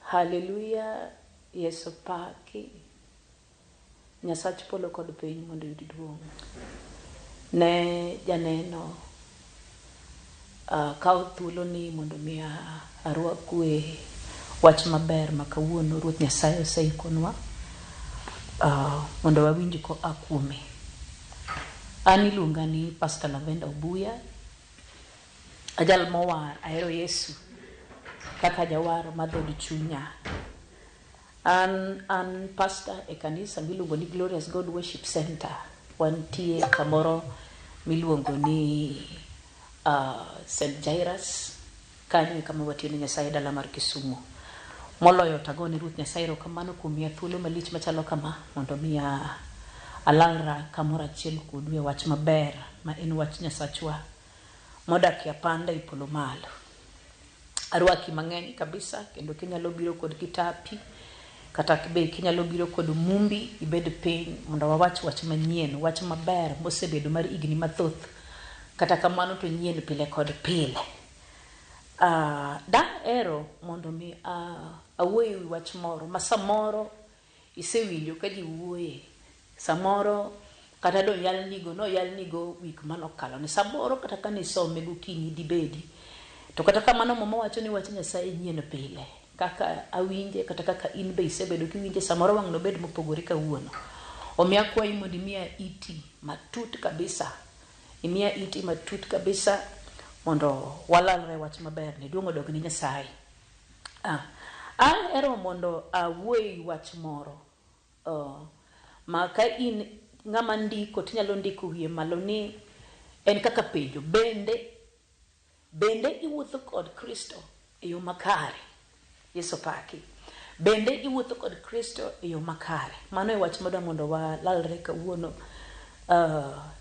Haleluya, Yesu paki. Nyasach polo kod piny mondo oyud duong'. Ne janeno akawo thuoloni mondo mi arwakue wach maber ma kawuono Ruoth Nyasaye oseikonwa mondo wawinj koa kuome. An iluonga ni Pastor Lavenda Obuya, ajal mowar, ahero Yesu kaka jawar mar dhood chunya. An an pastor e kanisa miluongo ni Glorious God Worship Center. Wantie kamoro miluongo ni St. Jairus. Kanyo e kama watiyo ne Nyasaye dala mar Kisumu. Moloyo to agone Ruoth Nyasaye erokamano kuom miya thuolo malich machalo kama mondo mi alalra kamoro achiel kodu e wach maber ma en wach Nyasachwa modak e apanda e polo malo. Arwaki mang'eny kabisa kendo kinyalo biro kod kitapi kata be kinyalo biro kod mumbi ibed piny mondo wawach wach manyien, wach maber mosebedo mar higni mathoth. Kata kamano to nyien pile kod pile. Dahero mondo mi awuo e wi wach moro ma samoro isewinjo ka ji wuoye. Samoro kata doyalnigo, noyalnigo wik mane okalo ni. Samoro kata kane isome gokinyi dibedi. To kata kamano Muma wacho ni wach Nyasaye nyien pile. Kaka awinje kata kaka in be isebedo kiwinje samoro wang' nobed mopogore kawuono. Omiyo akwayi mondo imiya iti matut kabisa. Imiya iti matut kabisa mondo walalre wach maber ni. Duong' odog ne Nyasaye. Ahero mondo awuo e wach moro. Ma ka in ng'ama ndiko tinyalo ndiko wiye malo ni en kaka penjo. Bende bende iwuotho kod Kristo e yo makare? Yesu paki. Bende iwuotho kod Kristo e yo makare? Mano e wach madwa mondo walalre kawuono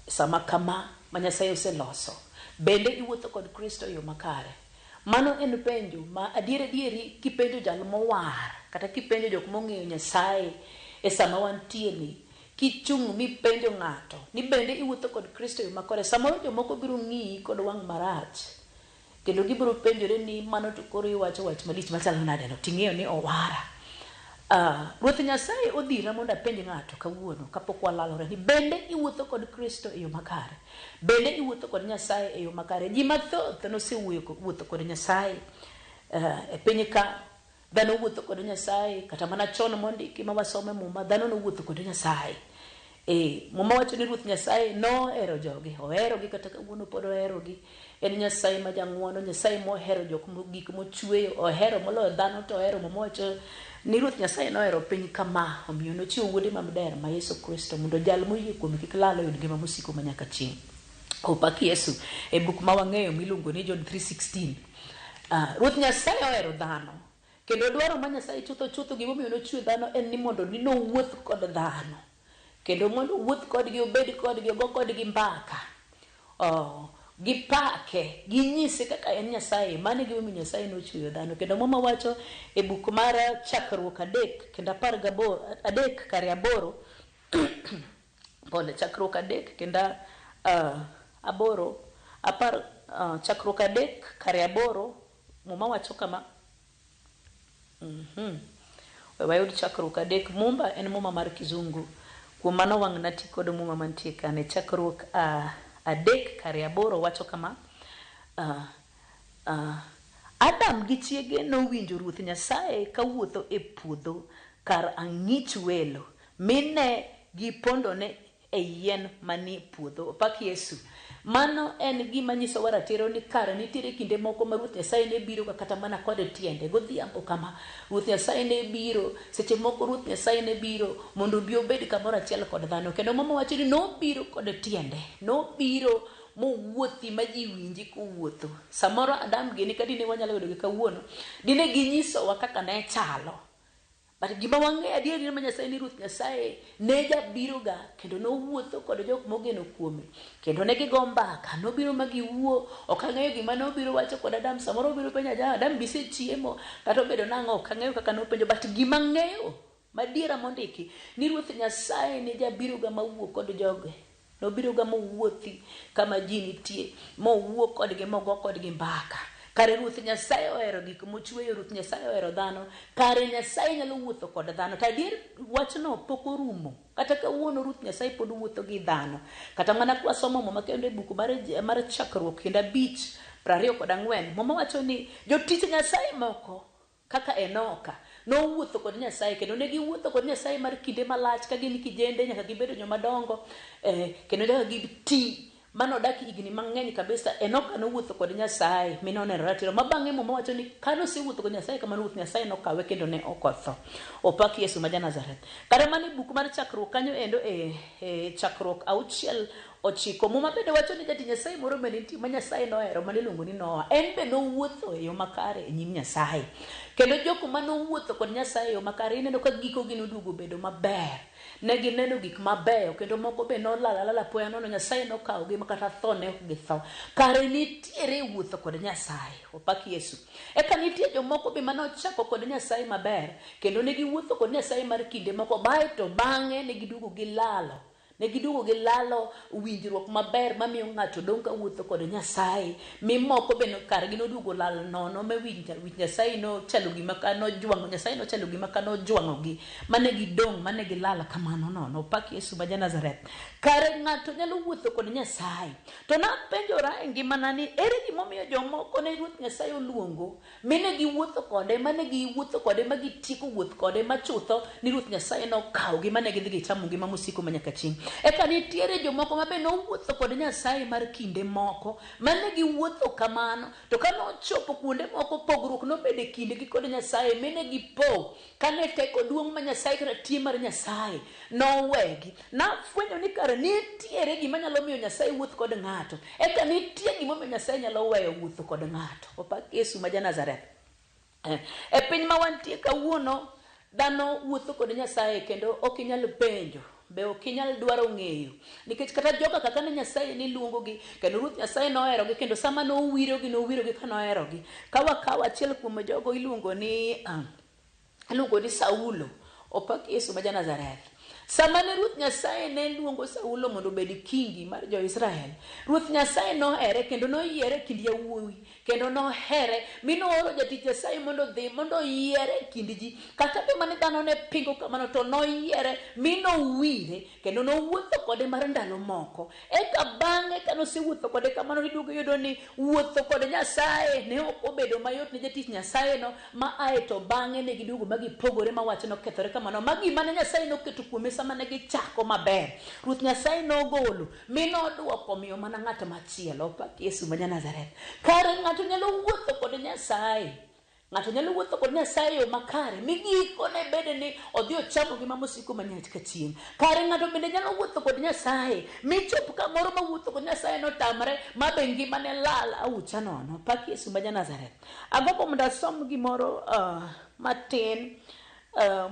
sama kama ma Nyasaye oseloso. Bende iwuotho kod Kristo e yo makare? Mano en penjo ma adier adieri kipenjo jal mowar kata kipenjo jok mong'eyo Nyasaye e sama wantie ni, kichung' mipenjo ng'ato ni bende iwuotho kod Kristo e yo makare, samoro jomoko biro ng'iyi kod wang' marach kendo gibiro penjore ni mano to koro iwacho wach malich machalo nade no ting'eyo ni owara. Ruoth Nyasaye odhira mondo apenj ng'ato kawuono kapok walalore ni bende iwuotho kod Kristo e yo makare? Bende iwuotho kod Nyasaye e yo makare? Ji mathoth nosewuoyo wuotho kod Nyasaye e piny ka. Dhano wuotho kod Nyasaye kata mana chon mondiki ma wasome Muma, dhano nowuotho kod Nyasaye. Muma wacho ni Ruoth Nyasaye nohero joge, oherogi kata kawuono pod oherogi. En Nyasaye ma jang'uono, Nyasaye mohero jok gik mochweyo, ohero moloyo dhano to ohero. Muma wacho ni Ruoth Nyasaye nohero piny kama, omiyo nochiwo wuode ma miderma Yesu Kristo mondo jal moyie kuome kik lal oyud ngima mosiko ma nyaka chieng'. Opak Yesu e buk ma wang'eyo miluongo ni John 3:16. Ruoth Nyasaye ohero dhano kendo dwaro ma Nyasaye chutho chutho gimomiyo nochwe dhano en ni mondo ni nowuoth kod dhano. Kendo mondo owuoth kodgi, obed kodgi, ogo kodgi mbaka. Gipake, ginyise kaka en Nyasaye. Mano e gimomiyo Nyasaye nochweyo dhano. Kendo Muma wacho e buk mar Chakruok adek kendo apar gaboro, adek kare aboro, pole, Chakruok adek kendo aboro, apar, Chakruok adek kare aboro, Muma wacho kama. We wayud Chakruok adek. Mumba en muma mar kizungu. Kuom mano wang' nati kod muma mantie kane. Chakruok adek kare aboro wacho kama. Adam gi chiege nowinjo Ruoth Nyasaye kawuotho e puodho kar ang'ich welo, mi ne gipondone e yien manie puodho. Opak Yesu. Mano en gima nyisowa ratiro ni kare nitiere kinde moko ma Ruoth Nyasaye ne biro ga kata mana kod tiende godhiambo kama. Ruoth Nyasaye ne biro, seche moko Ruoth Nyasaye ne biro mondo obi obed kamoro achiel kod dhano. Kendo Muma wacho ni nobiro kod tiende, nobiro mowuothi ma ji winji kowuotho. Samoro Adam gini ka dine wanyalo yudogi kawuono, dine ginyisowa kaka ne chalo. But gima wang'eyo adier ma Nyasaye ni Ruoth Nyasaye ne jabiro ga kendo nowuotho kod jok mogeno kuome kendo ne gigo mbaka, nobiro ma giwuo. Ok ang'eyo gima nobiro wacho kod Adam, samoro obiro penjo Adam, Adam be isechiemo kata obedo nang'o, ok ang'eyo kaka nopenjo, but gima ang'eyo madiera mondiki ni Ruoth Nyasaye ne jabiro ga mawuo kod joge. Nobiro ga mowuothi kama ji nitie, mowuo kodgi, mogo kodgi mbaka. Kare Ruoth Nyasaye ohero gik mochweyo, Ruoth Nyasaye ohero dhano. Kare Nyasaye nyalo wuotho kod dhano. To adier wachno pok orumo. Kata kawuono Ruoth Nyasaye pod wuotho gi dhano. Kata mana kwasomo Muma kendo e buk mar Chakruok kendo 5:24, Muma wacho ni jotich Nyasaye moko kaka Enoka nowuotho kod Nyasaye, kendo ne giwuotho kod Nyasaye mar kinde malach ka gin kijende nyaka gibedo joma dongo, kendo nyaka giti manodak higni mang'eny kabisa. Enoka nowuotho kod Nyasaye mi noneno ratiro, ma bang'e Muma wacho ni kane osewuotho kod Nyasaye kamano, Ruoth Nyasaye nokawe kendo ne ok otho. Opak Yesu ma ja-Nazareth. Kata mana e buk mar Chakruok kanyo endo e Chakruok 6:9, Muma bende wacho ni jatich Nyasaye moro bende nitie ma Nyasaye nohero mane iluongo ni Noa. En be nowuotho e yo makare e nyim Nyasaye. Kendo jok manowuotho kod Nyasaye e yo makare ineno ka gikogi noduogo bedo maber. Ne gineno gik mabeyo kendo moko be nolal alala apoya nono, Nyasaye nokawogi ma kata tho ne ok githo. Kare nitiere wuotho kod Nyasaye. Opak Yesu. Eka nitie jomoko be mane ochako kod Nyasaye maber kendo ne giwuotho kod Nyasaye mar kinde moko, baeto bang'e ne giduogo gilalo. Ne giduogo gilalo winjruok maber mamiyo ng'ato dong' ka wuotho kod Nyasaye, mi moko be kargi noduogo lal nono, ma winj Nyasaye nochalo gima ka nojwang'o, Nyasaye nochalo gima ka nojwang'ogi, mane gidong', mane gilal kamano nono. Opak Yesu ma ja-Nazareth. Kare ng'ato nyalo wuotho kod Nyasaye. To napenjora e ngimana ni ere gimomiyo jomoko ne Ruoth Nyasaye oluongo mi ne giwuotho kode, mane giwuotho kode ma gitieko wuoth kode ma chutho ni Ruoth Nyasaye nokawogi mane gidhi gichamo ngima mosiko ma nyaka chieng'. Eka nitiere jomoko ma be nowuotho kod Nyasaye mar kinde moko, mane giwuotho kamano, to ka nochopo kuonde moko pogruok nobedo e kindgi kod Nyasaye mi ne gipo kane teko duong' ma Nyasaye kata tie mar Nyasaye nowegi. Nafwenyo ni kare nitiere gima nyalo miyo Nyasaye wuoth kod ng'ato, eka nitie gimomiyo Nyasaye nyalo weyo wuotho kod ng'ato. Opak Yesu ma ja-Nazareth. E piny ma wantie kawuono, dhano wuotho kod Nyasaye kendo ok inyal penjo, be ok inyal dwaro ng'eyo, nikech kata joka kaka ne Nyasaye ne luongogi kendo Ruoth Nyasaye noherogi, kendo sama nowirogi, nowirogi ka noherogi. Ka wakawo achiel kuom jogo iluongo ni Saulo. Opak Yesu ma ja-Nazareth. Sama ne Ruoth Nyasaye ne luongo Saulo mondo obed kingi mar jo-Israel, Ruoth Nyasaye nohere kendo noyiere e kind yawuowi, kendo nohere mi nooro jatich Nyasaye mondo odhi mondo oyiere e kind ji. Kata be mane dhano ne pingo kamano, to noyiere mi nowire kendo nowuotho kode mar ndalo moko. Eka bang'e ka nosewuotho kode kamano, iduogo iyudo ni wuotho kod Nyasaye ne ok obedo mayot ne jatich Nyasaye no, ma ae to bang'e ne giduogo ma gipogore ma wach nokethore kamano, ma gima ne Nyasaye noketo kuome sama ne gichako maber, Ruoth Nyasaye nogolo mi nodwoko miyo mana ng'at machielo. Opak Yesu ma ja-Nazareth. Kare ng'ato nyalo wuotho kod Nyasaye. Ng'ato nyalo wuotho kod Nyasaye e yo makare mi gikone bede ni odhi ochamo ngima mosiko ma nyaka chieng'. Kare ng'ato bende nyalo wuotho kod Nyasaye mi chop kamoro ma wuotho kod Nyasaye notamre ma be ngimane lal aucha nono. Pak Yesu ma ja-Nazareth. Agombo mondo asom gimoro matin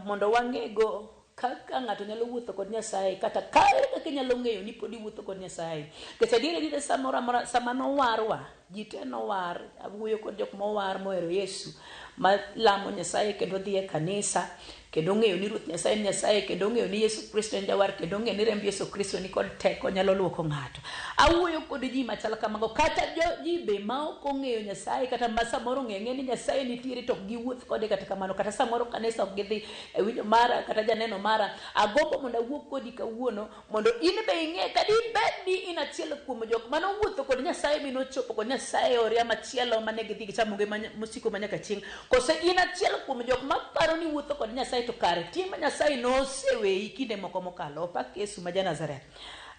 mondo wang'ego kaka ng'ato nyalo wuotho kod Nyasaye, kata kare kaka inyalo ng'eyo ni pod iwuotho kod Nyasaye. Nikech adier adier samoro amora sama nowarwa, ji te nowar, awuoyo kod jok mowar mohero Yesu, ma lamo Nyasaye kendo dhi e kanisa, kendo ong'eyo ni Ruoth Nyasaye en Nyasaye, kendo ong'eyo ni Yesu Kristo en jawar, kendo ong'eyo ni remb Yesu Kristo ni kod teko nyalo luoko ng'ato. Awuoyo kod ji machal kamago, kata jo ji be ma ok ong'eyo Nyasaye, kata ma samoro ong'eyo ang'eya ni Nyasaye nitiere to ok giwuoth kode kata kamano, kata samoro kanisa ok gidhi e winjo mara kata janeno mara. Agombo mondo awuo kodi kawuono mondo in be ing'e ka dibed ni in achiel kuom jok mane owuotho kod Nyasaye mi nochopo kod Nyasaye e oria machielo mane gidhi gichamo ngima mosiko ma nyaka chieng', kose in achiel kuom jok maparo ni wuotho kod Nyasaye to kare tie ma Nyasaye noseweyi kinde moko mokalo. Opak Yesu ma ja-Nazareth.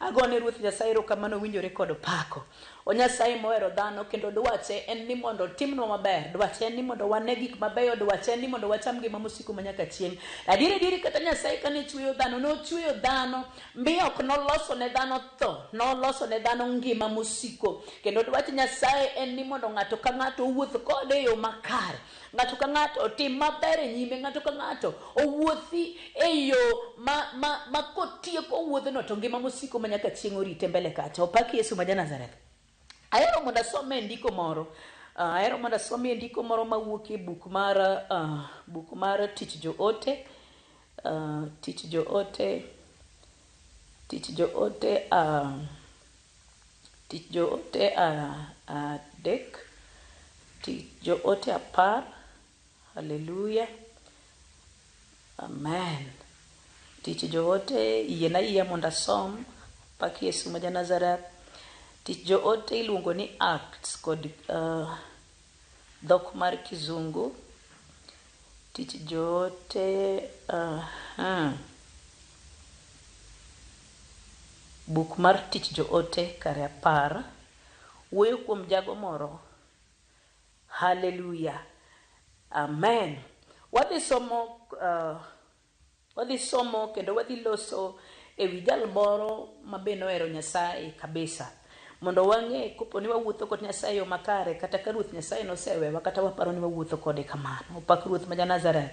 Agone Ruoth Nyasaye erokamano winjore kod pako. O Nyasaye mohero dhano kendo dwache en ni mondo otimnwa maber, dwache en ni mondo wane gik mabeyo, dwache en ni mondo wacham ngima mosiko ma nyaka chieng'. Adier adier kata Nyasaye kane chweyo dhano, nochweyo dhano mi ok noloso ne dhano tho, noloso ne dhano ngima mosiko. Kendo dwach Nyasaye en ni mondo ng'ato ka ng'ato owuoth kode e yo makare. Ng'ato ka ng'ato otim maber e nyime, ng'ato ka ng'ato owuothi e yo ma kotieko wuodhno to ngima mosiko ma nyaka chieng' orite mbele kacha. Opak Yesu ma ja-Nazareth. Ahero mondo asome ndiko moro. Ahero mondo asomie ndiko moro mawuok e buk mar Tich Joote. Tich Joote, Tich Joote, Tich Joote 3. Tich Joote 10. Haleluya. Amen. Tich Joote, yiena ayieya mondo asom. Pak Yesu ma ja Nazareth. Tich Joote iluongo ni Acts kod dhok mar Kizungu. Tich Joote, Buk mar Tich Joote kare 10 wuoyo kuom jago moro. Haleluya. Amen. Wadhi somo wadhi somo kendo wadhi loso e wi jal moro ma be nohero Nyasaye kabisa. Mondo wang'e kopo ni wawuotho kod Nyasaye e yo makare, kata ka Ruoth Nyasaye nosewewa, kata waparo ni wawuotho kode kamano. Opak Ruoth ma ja Nazareth.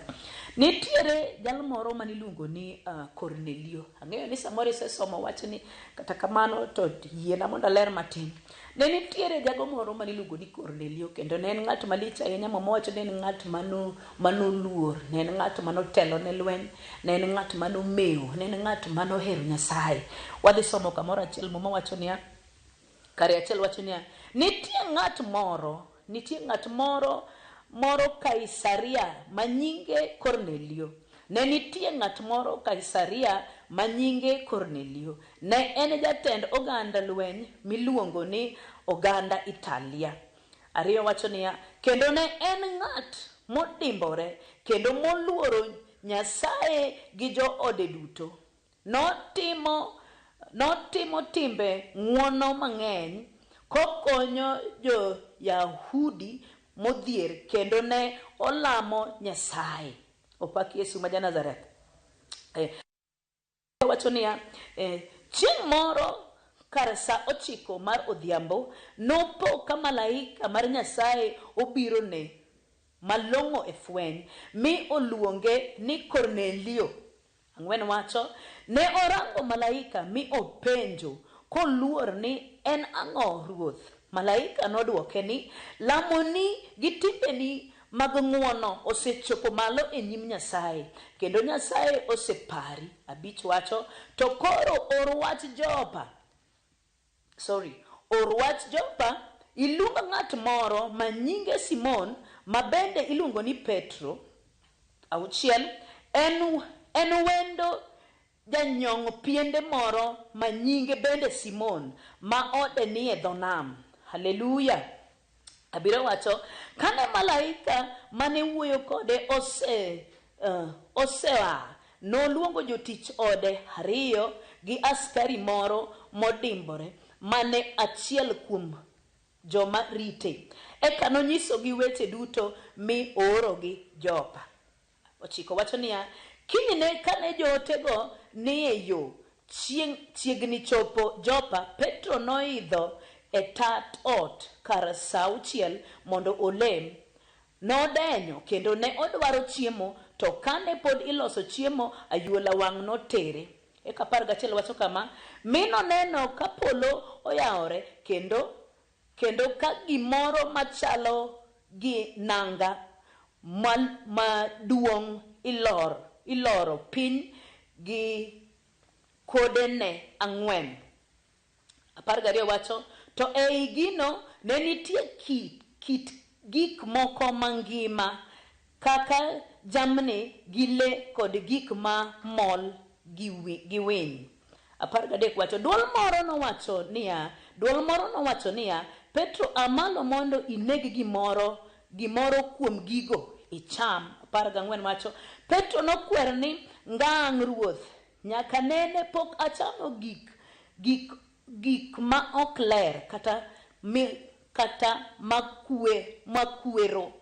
Nitiere jal moro mane iluongo ni Kornelio. Ang'eyo ni samoro isesomo wachni, kata kamano to yiena mondo aler matin. Ne nitiere jago moro mane iluongo ni Kornelio, kendo ne en ng'at malich ahinya. Muma wacho ni en ng'at manoluor, ne en ng'at manotelo ne lweny, ne en ng'at manomewo, ne en ng'at manohero Nyasaye. Wadhi somo kamoro achiel, Muma wacho niya, kare achiel wacho niya, nitie ng'at moro, nitie ng'at moro moro Kaisaria ma nyinge Kornelio. Ne nitie ng'at moro Kaisaria ma nyinge Kornelio. Ne en jatend oganda lweny miluongo ni oganda Italia. 2 wacho niya, kendo ne en ng'at modimbore kendo moluoro Nyasaye gi joode duto. Notimo timbe ng'wono mang'eny kokonyo jo-Yahudi modhier kendo ne olamo Nyasaye. Opak Yesu ma ja Nazareth. Wacho niya, chieng' moro kar sa 9 mar odhiambo, nopo ka malaika mar Nyasaye obiro ne malong'o e fweny, mi oluonge ni Kornelio. 4 wacho, ne orango malaika mi openjo koluor ni en ang'o, Ruoth? Malaika nodwoke ni, lamoni gi timbeni mag ng'wono osechopo malo e nyim Nyasaye, kendo Nyasaye osepari. 5 wacho, to koro or wach Jopa. Sorry, or wach Jopa, iluong ng'at moro ma nyinge Simon, ma bende iluongo ni Petro. 6, en wendo janyong' piende moro ma nyinge bende Simon, ma ode nie dho nam. Haleluya. 7 wacho, kane malaika mane wuoyo kode osea, noluongo jotich ode 2 gi askari moro modimbore mane achiel kuom joma rite. Eka nonyisogi weche duto mi oorogi Jopa. 9 wacho niya, kinyne kane jootego nie yo chiegni chopo Jopa, Petro noidho e tat ot kar sa 6 mondo olem. Nodenyo kendo ne odwaro chiemo, to kane pod iloso chiemo, ayuola wang' notere. Eka 11 wacho kama, mi noneno ka polo oyawore kendo ka gimoro machalo gi nanga maduong' iloro piny gi kodene 4. 12 wacho, to ei gino ne nitie kit gik moko mangima kaka jamni gi le kod gik ma mol gi winy. 13 wacho, duol moro nowacho niya, Petro, a malo mondo ineg gimoro kuom gigo icham. 14 wacho, Petro nokwer ni, ngang' Ruoth, nyaka nene pok achamo gik ma ok ler kata makwero.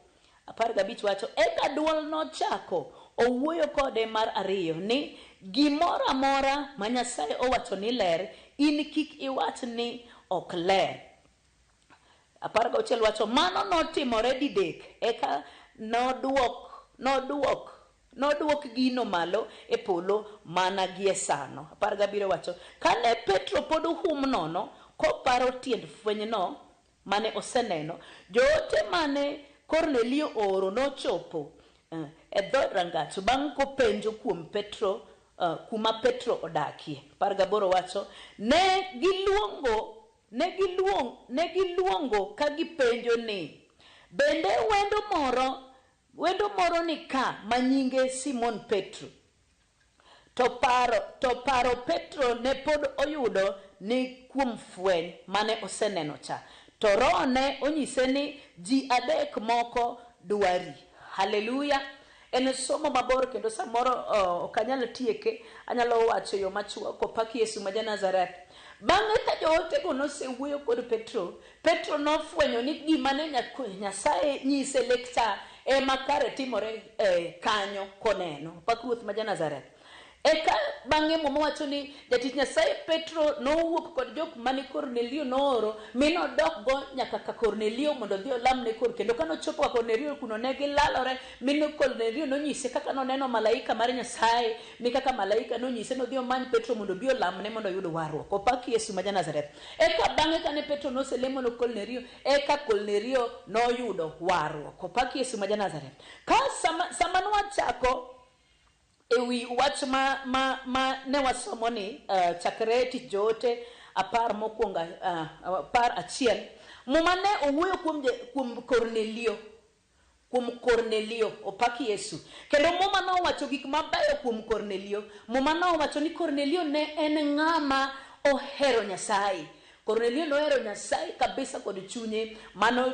15 wacho, eka duol nochako owuoyo kode mar ariyo ni, gimoro amora ma Nyasaye owacho ni ler, in kik iwach ni ok ler. 16 wacho, mano notimore didek, eka nodwok gino malo e polo mana gie sano. 17 wacho, kane Petro pod hum nono koparo tiend fwenyno mane oseneno, joote mane Kornelio ooro nochopo e dho rangach bang' kopenjo kuom Petro kuma Petro odakie. 18 wacho, ne giluongo ka gipenjo ni, Bende wendo moro wendo moro ni ka ma nyinge Simon Petro. To paro Petro ne pod oyudo ni kuom fweny mane oseneno cha. To Roho ne onyise ni ji adek moko dwari. Haleluya! En somo mabor kendo samoro ok anyal tieke, anyalo wacho yo machuok. Opak Yesu ma ja Nazareth. Bang'e ka jootego nosewuoyo kod Petro, Petro nofwenyo ni gima ne Nyasaye nyise lek cha ema kare timore kanyo koneno. Opak Ruoth ma ja Nazareth. Eka bang'e Muma wacho ni jatich Nyasaye Petro nowuok kod jok mane Kornelio nooro mi nodok go nyaka ka Kornelio mondo odhi olamne kor kendo ka nochopo ka Kornelio kuno ne gilalore mi Kornelio nonyise kaka noneno malaika mar Nyasaye mi kaka malaika nonyise nodhi omany Petro mondo obi olamne mondo oyud warruok. Opak Yesu ma ja Nazareth. Eka bang'e kane Petro noselemo ne Kornelio, eka Kornelio noyudo warruok. Opak Yesu ma ja Nazareth. Ka sama nwachako ewi wach ma ne wasomo ni chakre Tich Joote 10 mokwongo 11, Muma ne owuoyo kuom Kornelio, kuom Kornelio. Opak Yesu. Kendo Muma nowacho gik mabeyo kuom Kornelio. Muma nowacho ni Kornelio ne en ng'ama ohero Nyasaye. Kornelio nohero Nyasaye kabisa kod chunye. Mano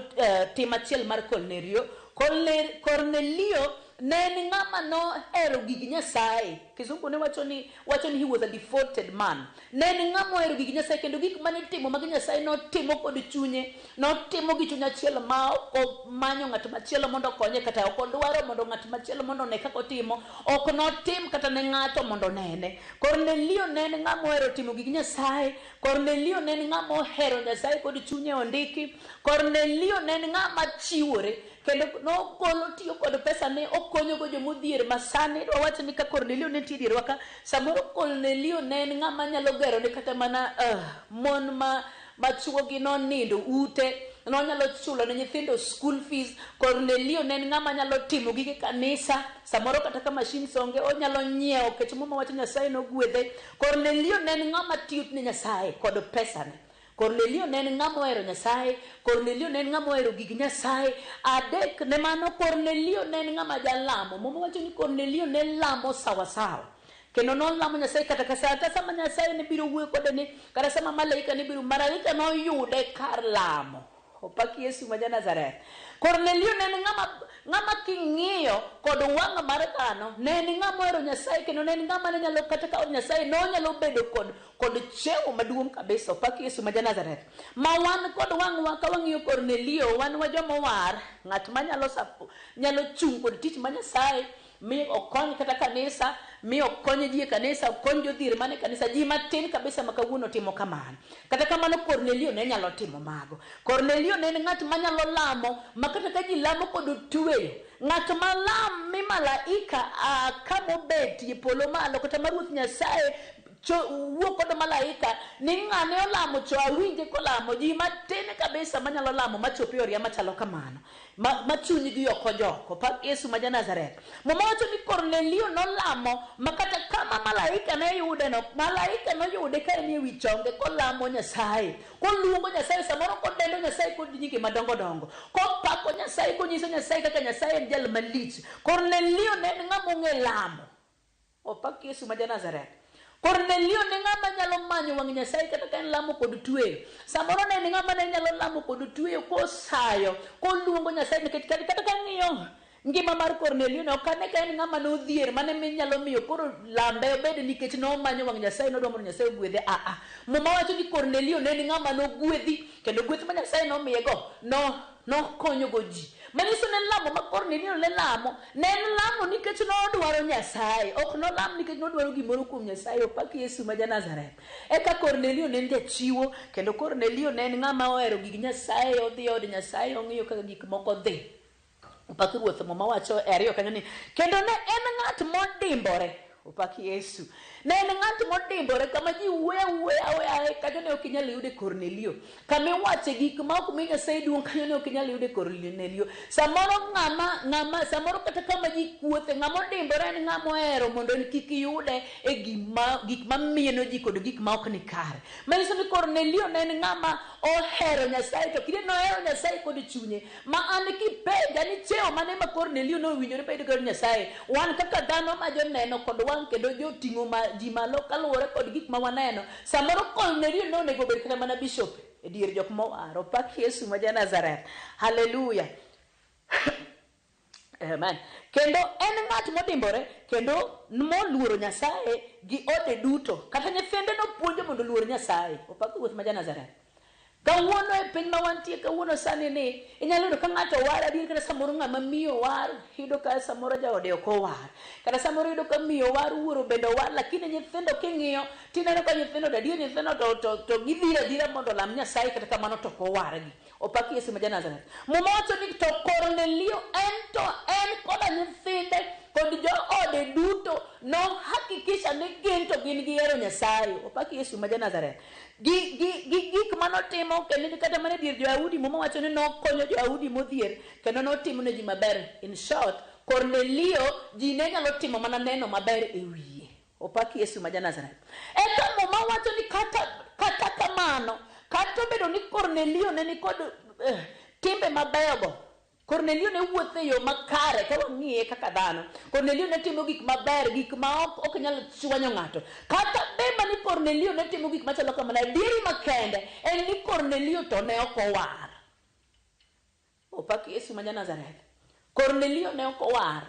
tim achiel mar Kornelio. Kornelio ne en ng'ama nohero gig Nyasaye. Kizungu ne wacho ni he was a devoted man. Ne en ng'ama ohero gig Nyasaye kendo gik mane itimo mag Nyasaye notimo kod chunye. Notimo gi chuny achiel ma ok omanyo ng'at machielo mondo okonye, kata ok odwaro mondo ng'at machielo mondo one kaka otimo. Ok notim kata ne ng'ato mondo onene. Kornelio ne en ng'ama ohero timo gig Nyasaye. Kornelio ne en ng'ama ohero Nyasaye kod chunye ondiki. Kornelio ne en ng'ama chiwore kendo nogolo tiyo kod pesa ne okonyogo jomodhier. Ma sani idwa wach ni ka Kornelio ne nitie dierwa ka, samoro Kornelio ne en ng'ama nyalo gerone kata mana mon ma chuogi nonindo ute, nonyalo chulo ne nyithindo school fees. Kornelio ne en ng'ama nyalo timo gige kanisa, samoro kata ka machines onge onyalo nyiewo, nikech Muma wacho Nyasaye nogwedhe. Kornelio ne en ng'ama tiyo ne Nyasaye kod pesane. Kornelio ne en ng'ama ohero Nyasaye. Kornelio ne en ng'ama ohero gig Nyasaye. Adek ne mano, Kornelio ne en ng'ama jalamo. Muma wacho ni Kornelio ne lamo sawasawa. Kendo nolamo Nyasaye kata ka kata sama Nyasaye ne biro wuoyo kode ni, kata sama malaika ne biro, malaika noyude kar lamo. Opak Yesu ma ja Nazareth. Kornelio ne en ng'ama king'iyo kod wang' mar dhano, ne en ng'ama ohero Nyasaye kendo ne en ng'ama ne nyalo kata ka od Nyasaye nonyalo bedo kod cheo maduong' kabisa. Opak Yesu ma ja Nazareth. Ma wan kod wang'wa ka wang'iyo Kornelio, wan wa joma owar, ng'at ma nyalo chung' kod tich ma Nyasaye mi okony kata kanisa, mi okony ji e kanisa, okony jodhier mane kanisa, ji matin kabisa ma kawuono timo kamano. Kata kamano Kornelio ne nyalo timo mago. Kornelio ne en ng'at manyalo lamo, ma kata ka ji lamo kod tweyo, ng'at ma lam mi malaika a kamobetie polo malo, kata ma Ruoth Nyasaye wuok kod malaika ni ng'ane olamo cho awinje kolamo. Ji matin kabisa manyalo lamo machopi oria machalo kamano, ma chunygi ok ojok. Opak Yesu ma ja Nazareth. Muma wacho ni Kornelio nolamo ma kata kama malaika ne yude no, malaika noyude ka en ewi chonge kolamo Nyasaye, koluongo Nyasaye, samoro kodendo Nyasaye kod nyinge madongo dongo, kopako Nyasaye, konyiso Nyasaye kaka Nyasaye en jal malich. Kornelio ne en ng'ama ong'e lamo. Opak Yesu ma ja Nazareth. Kornelio ne ng'ama nyalo manyo wang' Nyasaye kata ka en lamo kod tweyo. Samoro ne en ng'ama ne nyalo lamo kod tweyo kosayo, koluongo Nyasaye, nikech kata ka ng'iyo ngima mar Kornelio ne ok ane ka en ng'ama nodhier mane nyalo miyo koro lambe obed nikech nomanyo wang' Nyasaye, nodwa mondo Nyasaye ogwedhe. Aa, Muma wacho ni Kornelio ne en ng'ama nogwedhi kendo gweth ma Nyasaye nomiyego no nokonyogo ji. Manyiso ne lamo ma Kornelio ne lamo, ne en lamo nikech nodwaro Nyasaye, ok nolam nikech nodwaro gimoro kuom Nyasaye. Opak Yesu ma ja Nazareth. Eka Kornelio ne en jachiwo, kendo Kornelio ne en ng'ama ohero gig Nyasaye, odhi e od Nyasaye, ong'iyo kaka gik moko dhi. Opak Ruoth. Muma wacho e 2 kanyo ni kendo ne en ng'at modimbore. Opak Yesu. Ne en ng'at modimbore kama ji wuoyo awuoya awuoya kanyo ne ok inyal yude Kornelio. Kama iwache gik ma ok mi Nyasaye duong' kanyo ne ok inyal yude Kornelio. Samoro ng'ama ng'ama samoro kata kama ji kuothe ng'ama odimbore en ng'ama ohero mondo en kik yude e gima gik mamieno ji kod gik ma ok ni kare. Manyiso ni Kornelio ne en ng'ama ohero Nyasaye to kinde nohero Nyasaye kod chunye ma an kipenja ni cheo mane ma Kornelio nowinjore bedo kod Nyasaye, wan kaka dhano ma joneno kod wang' kendo joting'o ma ji malo kaluwore kod gik ma waneno, samoro Kornelio ne onego bed kata mana bishop e dier jok mowar. Opak Yesu ma ja Nazareth. Haleluya. Amen. Kendo en ng'at modimbore kendo moluoro Nyasaye gi ode duto. Kata nyithinde nopuonjo mondo oluor Nyasaye. Opak Ruoth ma ja Nazareth. Kawuono e piny ma wantie kawuono sani ni inyalo yudo ka ng'ato owar adier kata samoro ng'ama miyo owar iyudo ka samoro jaode ok owar kata samoro iyudo ka miyo owar wuoro bende owar lakini nyithindo king'iyo tineno ka nyithindo to adier nyithindo to gidhiro adhira mondo olam Nyasaye kata kamano to ok owargi. Opak Yesu ma ja Nazareth. Muma wacho ni to Kornelio en to en koda nyithinde kod joode duto nohakikisha ni gin to gin gihero Nyasaye. Opak Yesu ma ja Nazareth. Gi, gi, gi gik manotimo kendo kata mana e dier jo-Yahudi Muma wacho ni nokonyo jo-Yahudi modhier kendo notimo ne ji maber. In short, Kornelio ji ne nyalo timo mana neno maber e wiye. Opak Yesu ma ja Nazareth. Eka Muma wacho ni kata kamano, kata obedo ni Kornelio ne nikod timbe mabeyogo, Kornelio ne wuotho e yo makare ka wang'iye kaka dhano. Kornelio ne timo gik maber, gik ma ok nyal chwanyo ng'ato. Kata bema ni Kornelio ne timo gik machalo kamano, adieri makende en ni Kornelio to ne ok owar. Opak Yesu ma ja Nazareth. Kornelio ne ok owar.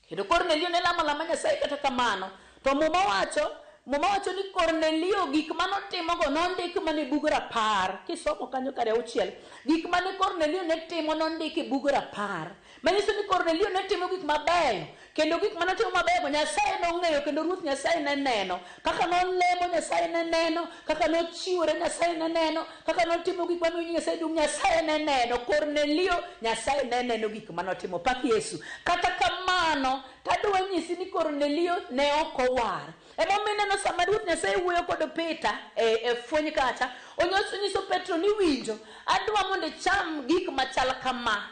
Kendo Kornelio ne lamo lama Nyasaye kata kamano. To Muma wacho ni Kornelio gik manotimogo nondik mana e bug rapar. Kisomo kanyo kare auchiel, gik mane Kornelio ne timo nondik e bug rapar. Manyiso ni Kornelio ne timo gik mabeyo, kendo gik manotimo mabeyo Nyasaye nong'eyo kendo Ruoth Nyasaye ne neno. Kaka nolemo Nyasaye ne neno, kaka nochiwore Nyasaye ne neno, kaka notimo gik mamiyo Nyasaye duong' Nyasaye ne neno. Kornelio Nyasaye ne neno gik manotimo. Pak Yesu. Kata kamano, tadwa nyisi ni Kornelio ne ok owar. Emomiyo ineno sama Ruoth Nyasaye wuoyo kod Peter e fweny kacha, onyiso Petro ni winjo, adwa mondo icham gik machal kama.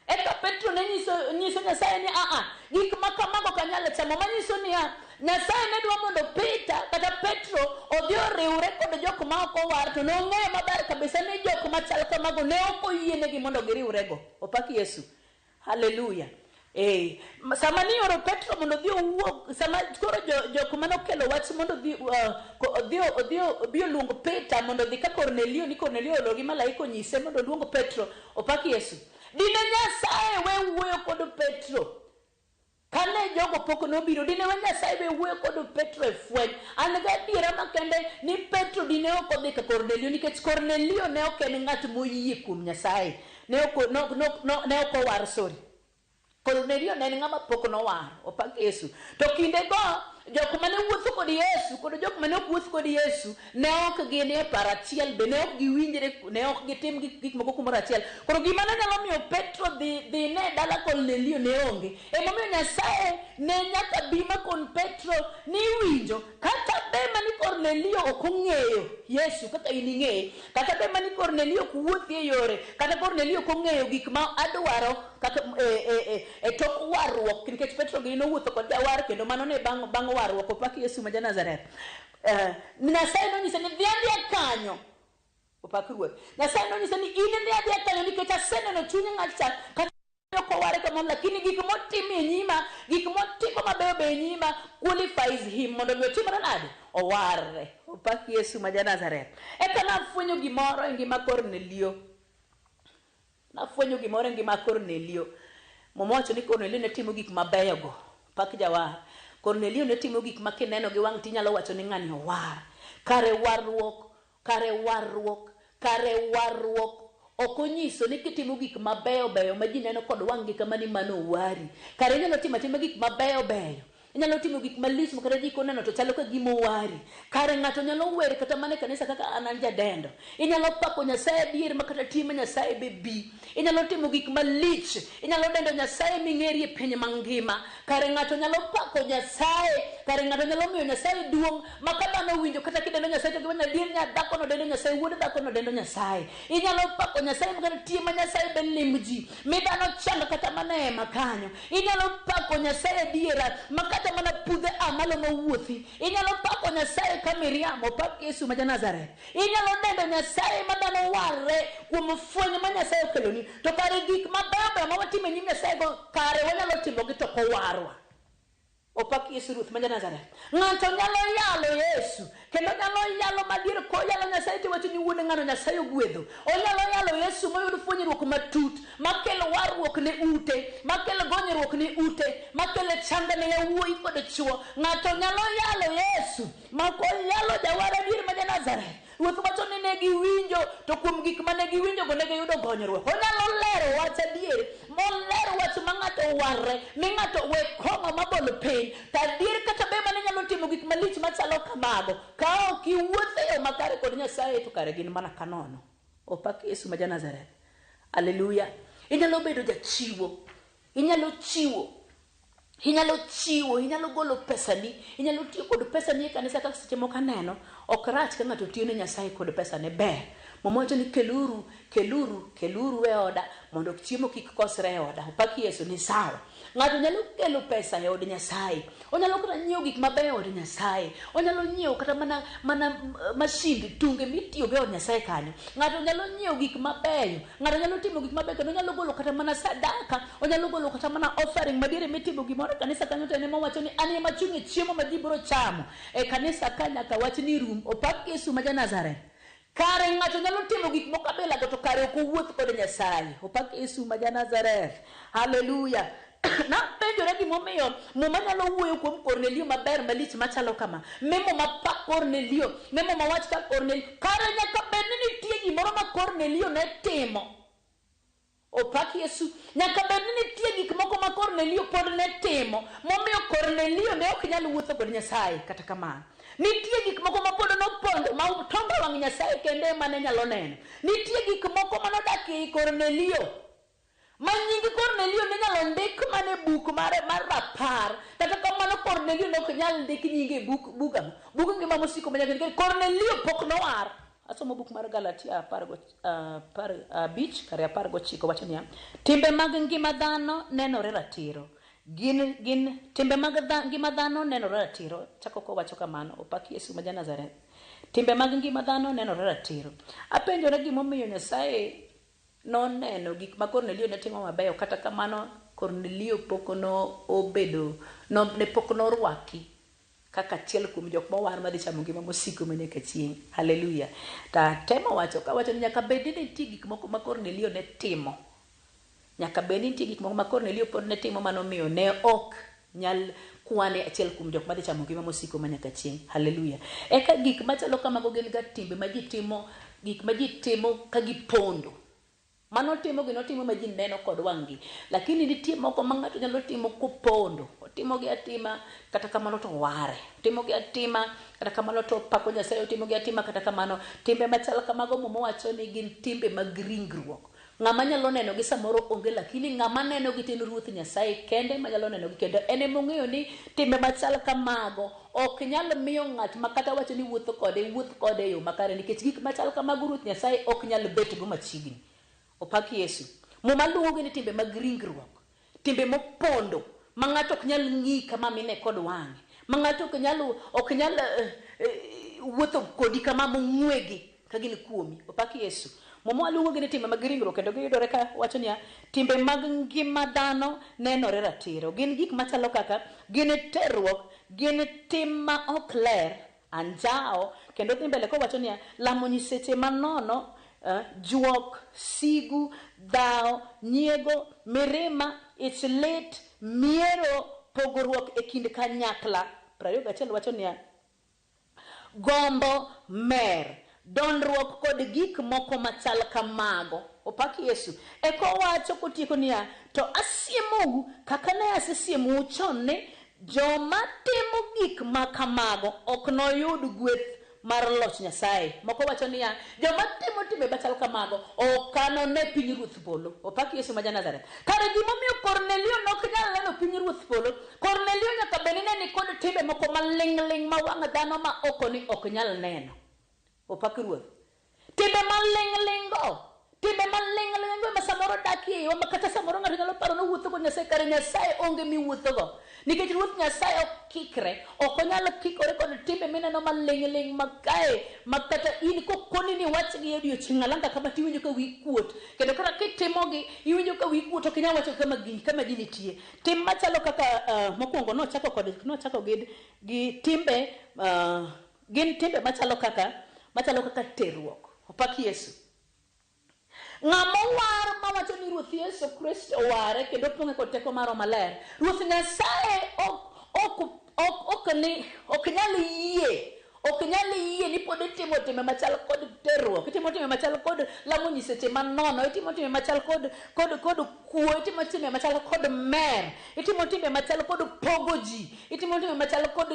Eka Petro ne nyiso Nyasaye ni aa, gik ma kamago ok anyal chamo. Manyiso niya, Nyasaye ne dwa mondo Peter kata Petro odhi oriwre kod jok ma ok owar, to nong'eyo maber kabisa ni jok machal kamago ne ok oyienegi mondo giriwrego. Opak Yesu. Haleluya. Sama nioro Petro mondo odhi owuo, sama koro jok manokelo wach mondo odhi oluong Peter mondo odhi ka Kornelio, ni Kornelio olo gi malaika onyise mondo oluong Petro. Opak Yesu. Dine Nyasaye we wuoyo kod Petro kane jogo pok nobiro, dine we Nyasaye we wuoyo kod Petro e fweny. An gadiera makende ni Petro dine ok odhi ka Kornelio, nikech Kornelio ne ok en ng'at moyie kuom Nyasaye. Ne ok owar, sorry. Kornelio ne en ng'ama pok nowar. Opak Yesu. To kindego jok mane wuotho kod Yesu kod jok mane ok wuoth kod Yesu ne ok gin e paro achiel, be ne ok giwinjre, ne ok gitim gik moko kumoro achiel. Koro gima ne nyalo miyo Petro dhi ne dala Kornelio ne onge. Emomiyo Nyasaye ne nyaka bi makon Petro ni winjo, kata bema ni Kornelio ok ong'eyo Yesu kaka in ing'eye, kata bema ni Kornelio ok wuothi e yore, kata Kornelio ok ong'eyo gik ma adwaro kaka e tok warruok, nikech Petro gi nowuotho kod jawar kendo mano ne bang' warruok. Opak Yesu ma ja Nazareth. Nyasaye nonyise ni dhi adhiya kanyo. Opak Ruoth. Nyasaye nonyise ni in dhi adhiya kanyo nikech aseneno chuny ng'at cha kata ok oware kamano, lakini gik motimo e nyima, gik motimo mabeyo be e nyima qualifies him mondo mi otimre nade? Owarre. Opak Yesu ma ja Nazareth. Eka nafwenyo gimoro e ngima Kornelio. Nafwenyo gimoro e ngima Kornelio. Muma wacho ni Kornelio ne timo gik mabeyogo. Pak jawar. Kornelio ne timo gik ma kineno gi wang' tinyalo wacho ni ng'ani owar. Kare warruok, kare warruok, kare warruok ok onyiso ni kitimo gik mabeyo beyo ma ji neno kod wang'gi kama ni mano owari. Kare inyalo timo atima gik mabeyo beyo. Inyalo timo gik malich ma kata ji koneno to chalo ka gima owari. Kare ng'ato nyalo wer kata mana e kanisa kaka an an jadendo. Inyalo pako Nyasaye adier ma kata tie ma Nyasaye be bi. Inyalo timo gik malich. Inyalo dendo Nyasaye ming'eri e piny mangima. Kare ng'ato nyalo pako Nyasaye. Kare ng'ato nyalo miyo Nyasaye duong' ma ka dhano owinjo kata kidendo Nyasaye to giwacho ni adier nya dhakono dendo Nyasaye, wuod dhakono dendo Nyasaye. Inyalo pako Nyasaye ma kata tie ma Nyasaye be lim ji. Mi dhano chang kata mana e hema kanyo. Inyalo pako Nyasaye adiera ma kata mana pudhe a malo mawuothi. Inyalo pako Nyasaye ka Miriam opak Yesu ma ja-Nazareth. Inyalo dendo Nyasaye ma dhano warre kuom fweny ma Nyasaye okeloni. To kare gik mabeyo beyo ma watimo e nyim Nyasaye go kare wanyalo timogi to ok owarwa. Opak Yesu Ruoth ma ja-Nazareth. Ng'ato nyalo yalo Yesu kendo nyalo yalo madier koyalo Nyasaye to iwacho ni wuod ng'ano Nyasaye ogwedho. Onyalo yalo Yesu moyud fwenyruok matut makelo warruok ne ute, makelo gonyruok ne ute, makelo chang ne yawuoyi kod chwo. Ng'ato nyalo yalo Yesu ma koyalo jawar adier ma ja-Nazareth. Ruoth wacho ni ne giwinjo, to kuom gik mane giwinjogo ne giyudo gonyruok. Onyalo lero wach adier, moler wach ma ng'ato warre, mi ng'ato we kong'o mabol piny. To adier kata be mane nyalo timo gik malich machalo kamago, ka ok iwuotho e yo makare kod Nyasaye to kare gin mana kanono. Opak Yesu ma ja-Nazareth. Haleluya. Inyalo bedo jachiwo. Inyalo chiwo. Inyalo chiwo, inyalo golo pesani, inyalo tiyo kod pesani e kanisa kaka seche moko aneno. Ok rach ka ng'ato tiyo ne Nyasaye kod pesane, ber. Muma wacho ni keluru, keluru, keluru e oda mondo chiemo kik kosre e oda. Opak Yesu, ni sawa. Ng'ato nyalo kelo pesa e od Nyasaye. Onyalo kata nyiewo gik mabeyo e od Nyasaye. Onyalo nyiewo kata mana, mana masind tunge mitiyogo e od Nyasaye kanyo. Ng'ato nyalo nyiewo gik mabeyo. Ng'ato nyalo timo gik mabeyo kendo onyalo golo kata mana sadaka, onyalo golo kata mana offering madiere mitimo gimoro e kanisa kanyo to en ema owacho ni an ema achung' e chiemo ma ji biro chamo e kanisa ka nyaka wach ni rum. Opak Yesu ma ja-Nazareth. Kare ng'ato nyalo timo gik moko abilago to kare ok owuoth kod Nyasaye. Opak Yesu ma ja-Nazareth. Haleluya. Napenjora gimomiyo Muma nyalo wuoyo kuom Kornelio maber malich machalo kama. Mi Muma pak Kornelio, mi Muma wach ka Kornelio. Kare nyaka bed ni nitie gimoro ma Kornelio ne timo. Opak Yesu. Nyaka bed ni nitie gik moko ma Kornelio pod ne timo, momiyo Kornelio ne ok nyal wuotho kod Nyasaye kata kamano. Nitie gik moko ma pod nopondo ma tonga wang' Nyasaye kende ema ne nyalo neno. Nitie gik moko ma nodak ei Kornelio ma nying Kornelio ne nyalo ndik mana e buk mare mar rapar. Kata kamano Kornelio ne ok nyal ndik nyinge e buk bug ang'o? Bug ngima mosiko manyaka nikech Kornelio pok nowar. Asomo buk mar Galatia 15 kare 19 wacho niya, timbe mag ngima dhano nenore ratiro. Gin, gin, timbe mag dha, ngima dhano nenore ratiro. Chako kowacho kamano, opak Yesu ma ja-Nazareth. Timbe mag ngima dhano nenore ratiro. Apenjora gimomiyo Nyasaye noneno gik ma Kornelio ne timo mabeyo, kata kamano Kornelio pok no obedo, no, ne pok norwaki kaka achiel kuom jok mowar madhi chamo ngima mosiko ma nyaka chieng'. Haleluya. To atemo wacho kawacho ni nyaka bed ni nitie gik moko ma Kornelio ne timo. Nyaka bed ni nitie gik moko ma Kornelio pod ne timo manomiyo ne ok nyal kwane achiel kuom jok madhi chamo ngima mosiko ma nyaka chieng'. Haleluya. Eka gik machalo kamago gin ga timbe ma ji timo, gik ma ji timo ka gipondo. Mano timo gi notimo ma ji neno kod wang'gi. Lakini nitie moko ma ng'ato nyalo timo kopondo. Otimo gi atima, kata kamano to oware. Otimo gi atima, kata kamano to opako Nyasaye. Otimo gi atima, kata kamano. Timbe machal kamago Muma wacho ni gin timbe mag ringruok. Ng'ama nyalo nenogi samoro onge, lakini ng'ama nenogi to en Ruoth Nyasaye kende manyalo nenogi, kendo en ema ong'eyo ni timbe machal kamago ok nyal miyo ng'at ma kata wacho ni wuotho kode wuoth kode e yo makare, nikech gik machal kamago Ruoth Nyasaye ok nyal betgo machiegni. Opak Yesu. Muma luongogi ni timbe mag ringruok, timbe mopondo ma ng'ato ok nyal ng'i kama mine kod wang'e, ma ng'ato ok nyal, ok nyal wuotho kodi kama mong'wegi ka gin kuomi. Opak Yesu. Muma luongogi ni timbe mag ringruok, kendo giyudore ka wacho niya, timbe mag ngima dhano nenore ratiro. Gin gik machalo kaka, gin terruok, gin tim ma ok ler, anjawo, kendo dhi mbele kowacho niya, lamo nyiseche manono, juok, sigu, dhawo, nyiego, mirima, ich lit, miero, pogruok e kind kanyakla. 21 wacho niya, gombo, mer, dondruok kod gik moko machal kamago. Opak Yesu. Eka owacho kotieko niya, to asiemou kaka ne asesiemou chon ni Joma timo gik ma kamago ok noyud gweth mar loch Nyasaye. Moko wacho niya, joma timo timbe machal kamago ok anone piny Ruoth polo. Opak Yesu ma ja-Nazareth. Kare gimomiyo Kornelio ne ok nyal neno piny Ruoth polo, Kornelio nyaka bed ni ne nikod timbe moko maling'ling' ma wang' dhano ma oko ni ok nyal neno. Opak Ruoth. Timbe maling'ling' go, timbe maling'ling' go ema samoro dakie iwa ma kata samoro ng'ato nyalo paro ni owuotho kod Nyasaye, kare Nyasaye onge miwuothogo. Nikech Ruoth Nyasaye ok kikre, ok onyal kikore kod timbe mineno maling'ling' ma kae ma kata in kokoni ni wachgi e odiochieng' alanga kama tiwinjo ka wiyi kuot. Kendo kata kitimogi, iwinjo ka wiyi kuot ok inyal wacho kama gi kama ji nitie. Tim machalo kaka mokwongo nochako kod nochako gi gi timbe Gin timbe machalo kaka machalo kaka terruok. Opak Yesu. Ng'ama owar mawacho ni Ruoth Yesu Kristo oware kendo opong'e kod teko mar Roho Maler, Ruoth Nyasaye ok ok ok ok ni ok nyal yie ok nyal yie ni pod itimo timbe machal kod terruok, itimo timbe machal kod lamo nyiseche manono, itimo timbe machal kod kod kod kuo, itimo timbe machal kod mer, itimo timbe machal kod pogo ji, Itimo timbe machal kod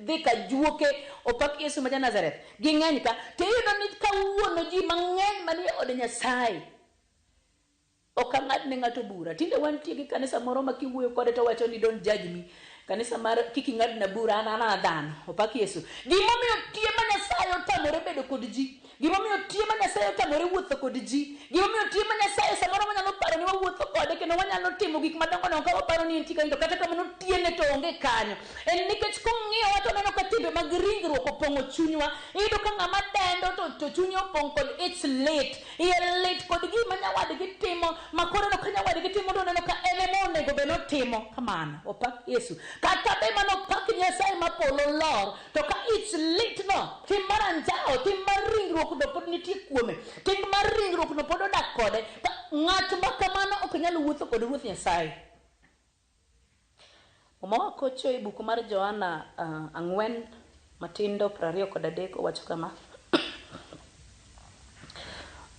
dhi ka juoke, opak Yesu ma ja-Nazareth. Ging'eny ka. To iyudo ni kawuono ji mang'eny manie od Nyasaye ok ang'ad ne ng'ato bura. Tinde wantie gi kanisa moro ma kiwuoyo kode to wacho ni don't judge me. Kanisa mar kik ing'adna bura, an an dhano. Opak Yesu. Gimomiyo tie ma Nyasaye otamore bedo kod ji Gimomiyo tie ma Nyasaye otamore wuotho kod ji. Gimomiyo tie ma Nyasaye samoro wanyalo paro ni wawuotho kode kendo wanyalo timo gik madongo dongo ka waparo ni entie kanyo to kata kamano tiene to onge kanyo. En nikech kong'iyowa to oneno ka timbe mag ringruok opong'o chunywa. Iyudo ka ng'ama dendo to, to chunye opong' kod ich lit. Iye lit kod gima nyawadgi timo ma koro oneno ka nyawadgi timo to oneno ka en ema onego bed ni otimo kamano. Opak Yesu. Kata be mano opak Nyasaye ma polo lor To ka ich litno, tim mar anjawo, tim mar ringruokno pod nitie kuome, tim mar ringruokno pod odak kode, ng'at ma kamano ok nyal wuotho kod Ruoth Nyasaye. Muma wakocho e buk mar Johana ang'wen matindo 23 owacho kama.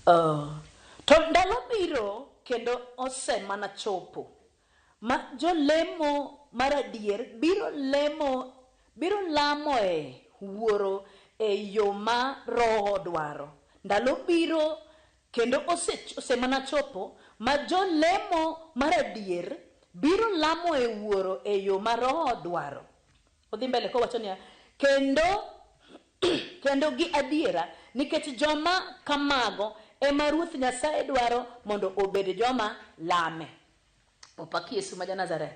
To ndalo biro kendo ose mana chopo ma jolemo maradier biro lemo biro lamoe Wuoro e yo ma Roho dwaro. Ndalo biro kendo ose mana chopo ma jolemo maradier biro lamoe Wuoro e yo ma Roho dwaro. Odhi mbele kowacho niya, kendo kendo gi adiera, nikech joma kamago ema Ruoth Nyasaye dwaro mondo obed joma lame. Opak Yesu ma ja-Nazareth.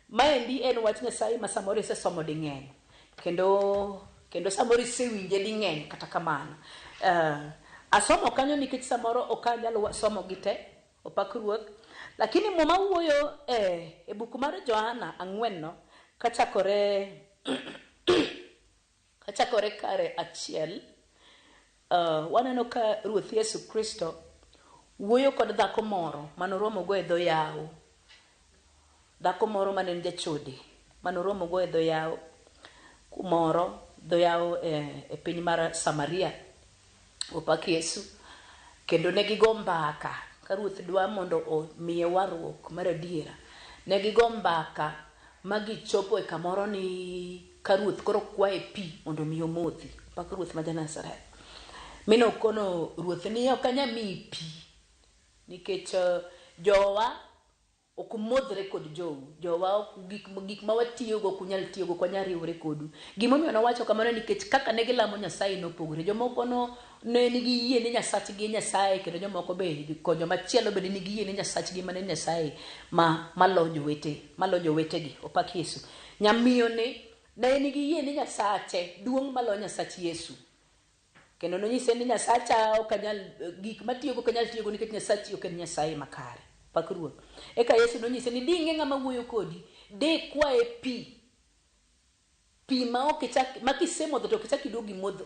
Maendi en wach Nyasaye ma samoro isesomo ding'eny kendo kendo samoro isewinje ding'eny kata kamano. Asomo kanyo nikech samoro ok anyal somo gi te, opak Ruoth. Lakini Muma wuoyo e buk mar Johana ang'wen no kachakore Kachakore kare achiel, waneno ka Ruoth Yesu Kristo wuoyo kod dhako moro mane oromogo e dho yawo. Dhako moro mane en jachode mane oromogo e dho yawo kumoro, dho yawo e piny mar Samaria. Opak Yesu. Kendo ne gigo mbaka ka Ruoth dwa mondo omiye warruok mar adiera. Ne gigo mbaka ma gichopo e kamoro ni ka Ruoth koro kwaye pi mondo omi omodhi. Opak Ruoth ma ja Nazareth. Mi nokono Ruoth ni ok anyal miyi pi nikech jowa Ok umodhre kod jou. Jowa ok gik, gik ma watiyogo ok unyal tiyogo, ok wanyal riwore kodu. Gimomiyo nowacho kamano nikech kaka ne gilamo Nyasaye nopogore. Jomoko no, ne nigi yie ni Nyasachgi e Nyasaye kendo jomoko be, ko jomachielo bende nigi yie ni Nyasachgi mana en Nyasaye ma, malo jowete, malo jowetegi. Opak Yesu. Nyamiyoni ne nigi yie ni Nyasache duong' malo Nyasach Yesu. Kendo nonyise ni Nyasacha ok anyal, gik matiyogo ok anyal tiyogo nikech Nyasachi ok en Nyasaye makare. Pak Ruoth. Eka Yesu nonyise ni ding'e ng'ama wuoyo kodi, dikwaye pi. Pi ma ok ichak, ma kisemodho to ok ichak iduog imodh,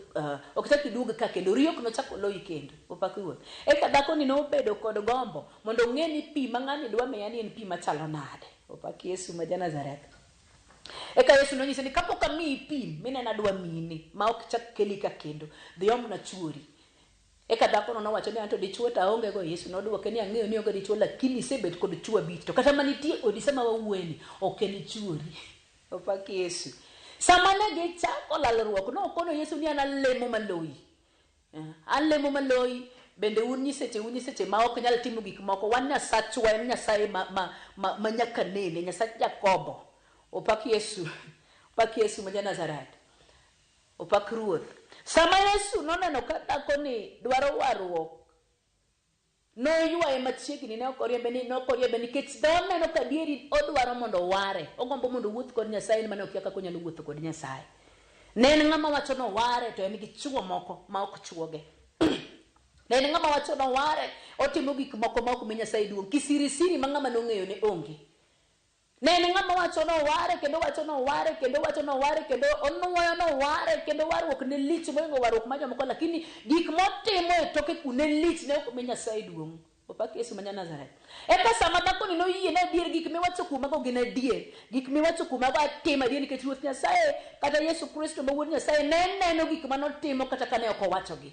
ok ichak iduog ka kendo, riyo ok nochak oloyi kendo. Opak Ruoth. Eka dhakoni nobedo kod gombo mondo ong'e ni pi ma ng'ani dwa miya ni en pi machalo nade. Opak Yesu ma ja Nazareth. Eka Yesu nonyise ni kapok amiyi pi mineno adwa miyini ma ok chak keli ka kendo, dhi omna chwori. Eka dhakono nowacho ni anto dichwo to aonge go. Yesu nodwoke ni ang'eyo ni ionge dichwo lakini isebet kod chwo abich to kata manitie odi sama wawuoyeni ok en chwori. Opak Yesu. Sama ne gichako lalruok, nokono Yesu ni an alemo maloyi. Alemo maloyi, bende un nyiseche, un nyiseche ma ok nyal timo gik moko. Wan Nyasachwa en Nyasaye ma nyaka nene, Nyasach Jakobo. Opak Yesu. Opak Yesu ma ja-Nazareth. Opak Ruoth. Sama Yesu noneno ka dhakoni dwaro warruok, noywaye machiegni, ne ok oriembe ni, ne ok oriembe nikech noneno ka adieri odwaro mondo oware. Ogombo mondo owuoth kod Nyasaye, en mane okia kaka onyalo wuotho kod Nyasaye. Ne en ng'ama wacho ni oware to en gi chuo moko ma ok chuoge. Ne en ng'ama wacho ni oware, otimo gik moko ma ok mi Nyasaye duong'. Kisirisiri ma ng'ama nong'eyo ne onge. Ne en ng'ama wacho ni oware, kendo wacho ni oware, kendo wacho ni oware, kendo onuoyo ni oware, kendo warruok ne lich mohingo warruok mar jomoko, lakini gik motimo e toke ku ne lich, ne ok mi Nyasaye duong'. Opak Yesu ma ja-Nazareth. Eka sama dhakoni noyie ni adier gik miwacho kuomago gin adier, gik miwacho kuomago atimo adier nikech Ruoth Nyasaye kata Yesu Kristo ma Wuod Nyasaye ne neno gik ma notimo kata kane ok owachogi.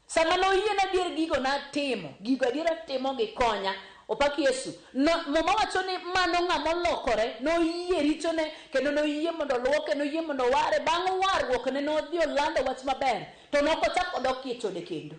Sama noyie ni adier gigo natimo, gigo adier atimogi, konya. Opak Yesu. No, Muma wacho ni mano ng'ama olokore, noyie richone, kendo noyie mondo oluoke, noyie mondo oware. Bang' warruokne nodhi olando wach maber, to ne ok ochako odokie chode kendo.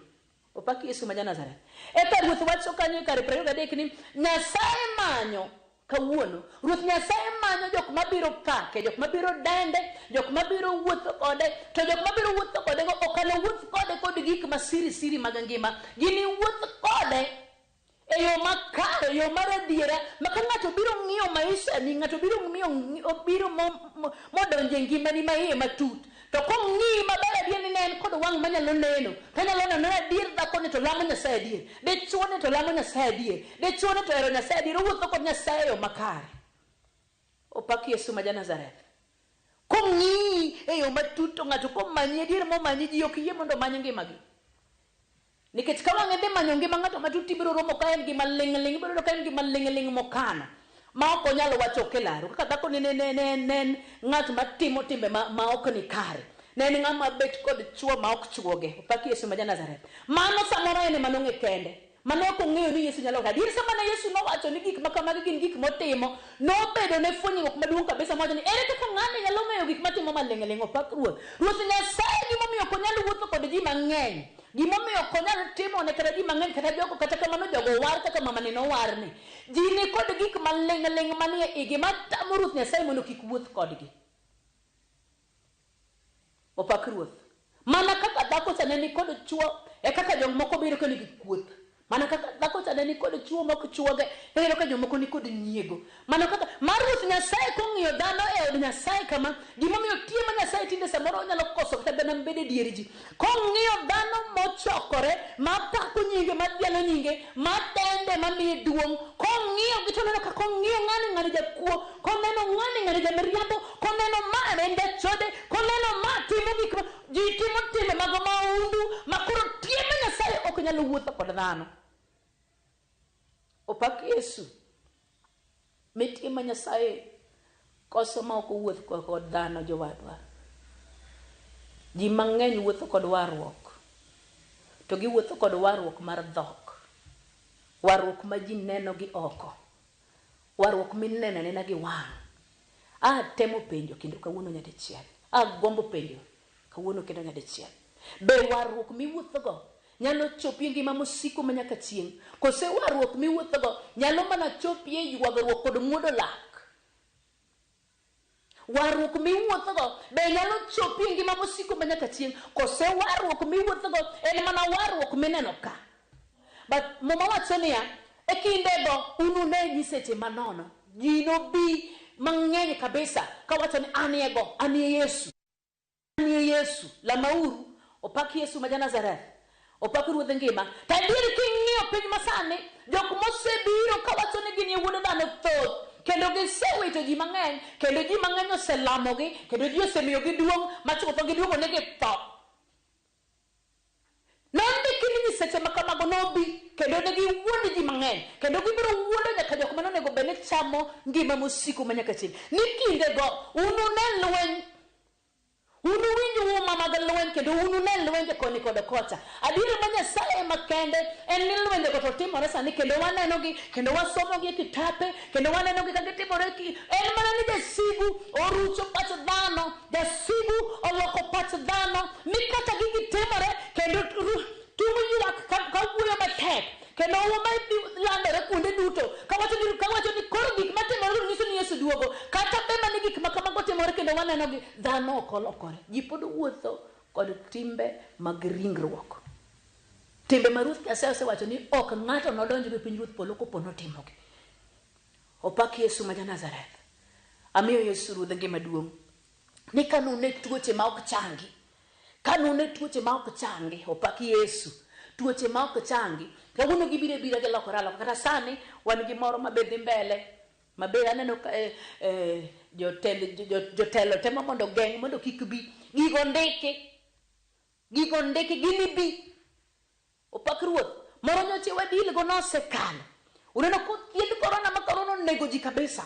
Opak Yesu ma ja-Nazareth. Eka Ruoth wacho kanyo e kare 23 ni Nyasaye manyo kawuono. Ruoth Nyasaye manyo jok mabiro pake, jok mabiro dende, jok mabiro wuotho kode, to jok mabiro wuotho kode go ok anowuoth kode kod gik ma siri siri mag ngima. Giniwuoth kode e yo makare, e yo mar adiera, ma ka ng'ato biro ng'iyo maisha ni, ng'ato biro ng'iyo, obiro modonjo e ngimani ma iye matut. To kong'iyi maber adier ni ne en kod wang' manyalo neno, to onyalo neno ni adier dhakoni to lamo Nyasaye adier, dichuoni to lamo Nyasaye adier, dichuoni to ohero Nyasaye adier, owuotho kod Nyasaye e yo makare. Opak Yesu ma ja-Nazareth. Kong'iyi e yo matut to ng'ato komanyi adier momanyi ji ok yie mondo omany ngimagi. Nikech ka wang'e dhi manyo ngima ng'ato matut ibiro romo ka en gima ling' ling', ibiro yudo ka en gima ling' ling' mokano ma ok onyal wacho ok e laro. Kaka dhako ni ne en ng'at matimo timbe ma ok ni kare. Ne en ng'ama bet kod chwo ma ok chwoge. Opak Yesu ma ja-Nazareth. Mano samoro en ema nong'e kende. Mane ok ong'eyo ni Yesu nyalo. Adier sama ne Yesu nowacho ni gik ma kamagi gin gik motimo, nobedo ne fwenyruok maduong' kabisa mowacho ni ere kaka ng'ani nyalo ng'eyo gik matimo maling' ling'. Opak Ruoth. Ruoth Nyasaye gimomiyo ok onyal wuotho kod ji mang'eny. Gimomiyo ok onyal timo ne kata ji mang'eny kata jogo kata kamano jogo owar kaka mamani nowarni. Ji ni kod gik maling' ling' manie igi matamo Ruoth Nyasaye mondo kik wuoth kodgi. Opak Ruoth. Mana kaka dhako cha ne ni kod chuo, e kaka jomoko biro ka nigi kuoth. Mana kaka dhako cha ne ni kod chuo mok chuoge, iyudo ka jomoko ni kod nyiego. Mano kaka mar Ruoth Nyasaye kong'iyo dhano e od Nyasaye kama, gimomiyo tie ma Nyasaye tinde samoro onyalo koso kata dhano bedo e dier ji. Kong'iyo dhano mochokore, mapako nyinge, madhialo nyinge, madende, mamiye duong', kong'iyo gi to oneno ka kong'iyo ng'ani, ng'ani jakuo, koneno ng'ani, ng'ani jamiriambo, koneno ma en jachode, koneno ma timo gik ma ji timo timbe mag mahundu, ma koro tie ma Nyasaye ok nyal wuotho kod dhano. Opak Yesu. Mitie ma Nyasaye koso ma ok owuoth kod dhano jowadwa. Ji mang'eny wuotho kod warruok, to giwuotho kod warruok mar dhok. Warruok ma ji neno gi oko. Warruok mineno anena gi wang'. A temo penjo kendo kawuono nyadichiel. A gombo penjo kawuono kendo nyadichiel. Be warruok miwuothogo nyalo chopi e ngima mosiko ma nyaka chieng'? Kose warruok miwuothogo nyalo mana chopi e ywagruok kod muodo lak? Warruok miwuothogo be nyalo chopi e ngima mosiko ma nyaka chieng'? Kose warruok miwuothogo en mana warruok mineno ka? But Muma wacho niya, e kindego unune nyiseche manono. Ji nobi mang'eny kabisa kawacho ni anie go, anie Yesu. Anie Yesu, lamauru, opak Yesu ma ja-Nazareth, opak Ruodh ngima. To adier king'iyo piny masani, jok mosebiro kawacho ni gin wuod dhano thoth, kendo gisewito ji mang'eny, kendo ji mang'eny oselamogi, kendo ji osemiyogi duong', ma chutho giduogo ni githo. Nondiki ni nyiseche ma kamago nobi, kendo ne giwuond ji mang'eny, kendo gibiro wuondo nyaka jok mane onego bed ni chamo ngima mosiko ma nyaka chieng'. Ni kindego unune lweny, Unuwinj huma mag lweny kendo unune lwenje koni kod kocha. Adier ma Nyasaye ema kende en ni lwenjego to timore sani kendo wanenogi kendo wasomogi e kitape kendo wanenogi ka gitimore ki en mana ni jasigu orucho pach dhano, jasigu oloko pach dhano mi kata gigi timore kendo tung' ywak ka wuoyo matek kendo huma landore kuonde duto kawacho ni koro gik matimore nyiso ni Yesu duogo. Kata bema ni gik ma kamago timore kendo wanenogi, dhano ok olokore. Ji pod wuotho kod timbe mag ringruok. Timbe ma Ruoth Nyasaye osewacho ni ok ng'ato nodonj e piny Ruoth polo kopo notimogi. Opak Yesu ma ja-Nazareth. Amiyo Yesu Ruodh ngima duong'. Ni ka nune tuoche ma ok changi, ka nune tuoche ma ok changi, opak Yesu. Tuoche ma ok changi, kawuono gibiro abira gilokore aloka. Kata sani wan gi moro mabe dhi mbele, mabe aneno ka jotelo temo mondo ogeng' mondo kik bi. Gigo ndiki, gigo ndiki ginibi. Opak Ruoth. Moro nyocha wadil go nosekalo. Uneno kothiedh korona ma korona onego ji kabisa.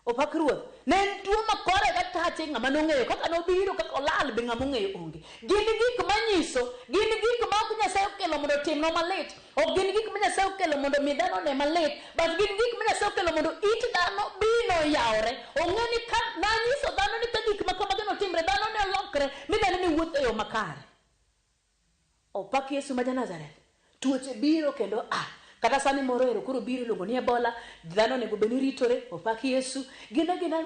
Opak Ruoth. Ne en tuo ma kore ka tache ng'ama nong'eyo kaka nobiro kaka olal be ng'ama ong'eyo onge. Gin gik manyiso, gin gik ma ok Nyasaye okelo mondo otimnwa malit. Ok gin gik ma Nyasaye okelo mondo mi dhano one malit, but gin gik ma Nyasaye okelo mondo it dhano bino oyawre. Ong'e ni ka nanyiso dhano ni ka gik ma kamagi notimre, dhano ne olokre mi dhano ne wuotho e yo makare. Opak Yesu ma ja-Nazareth. Tuoche biro kendo a. Kata sani moro ero koro biro iluongo ni Ebola, dhano onego bed ni ritore, opak Yesu. Gin agina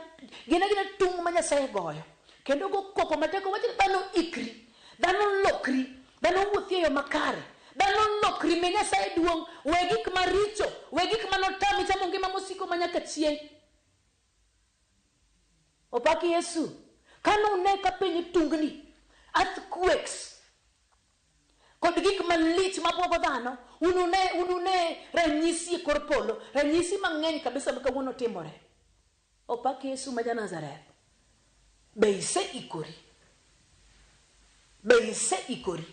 gin agina tung' ma Nyasaye goyo. Kendo go koko matek owacho ni dhano ikri, dhano lokri, dhano wuothi e yo makare, dhano lokri, mi Nyasaye duong', we gik maricho, we gik manotami chamo ngima mosiko ma nyaka chieng'. Opak Yesu. Kane une ka piny tungni, earthquakes, kod gik malich mabwogo dhano, unune ranyisi e kor polo, ranyisi mang'eny kabisa ma kawuono timore. Opak Yesu ma ja-Nazareth. Be iseikori? Be iseikori?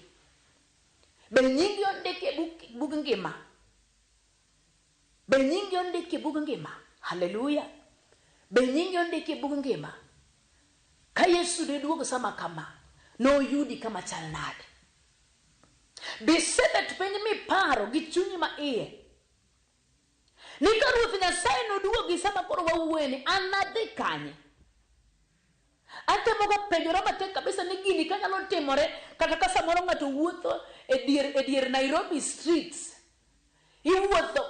Be nyingi ondiki e bug ngima? Be nyingi ondiki e bug ngima? Haleluya! Be nyingi ondiki e bug ngima? Ka Yesu ne duogo sama kama, noyudi kama chal nade? Be isebet piny miparo gi chunyi ma iye ni ka Ruoth Nyasaye noduogi sama koro wawuoye ni an nadhi kanye? Atemoga penjora matek kabisa ni gini kanyalo timore kata ka samoro ng'ato wuotho e dier Nairobi streets. Iwuotho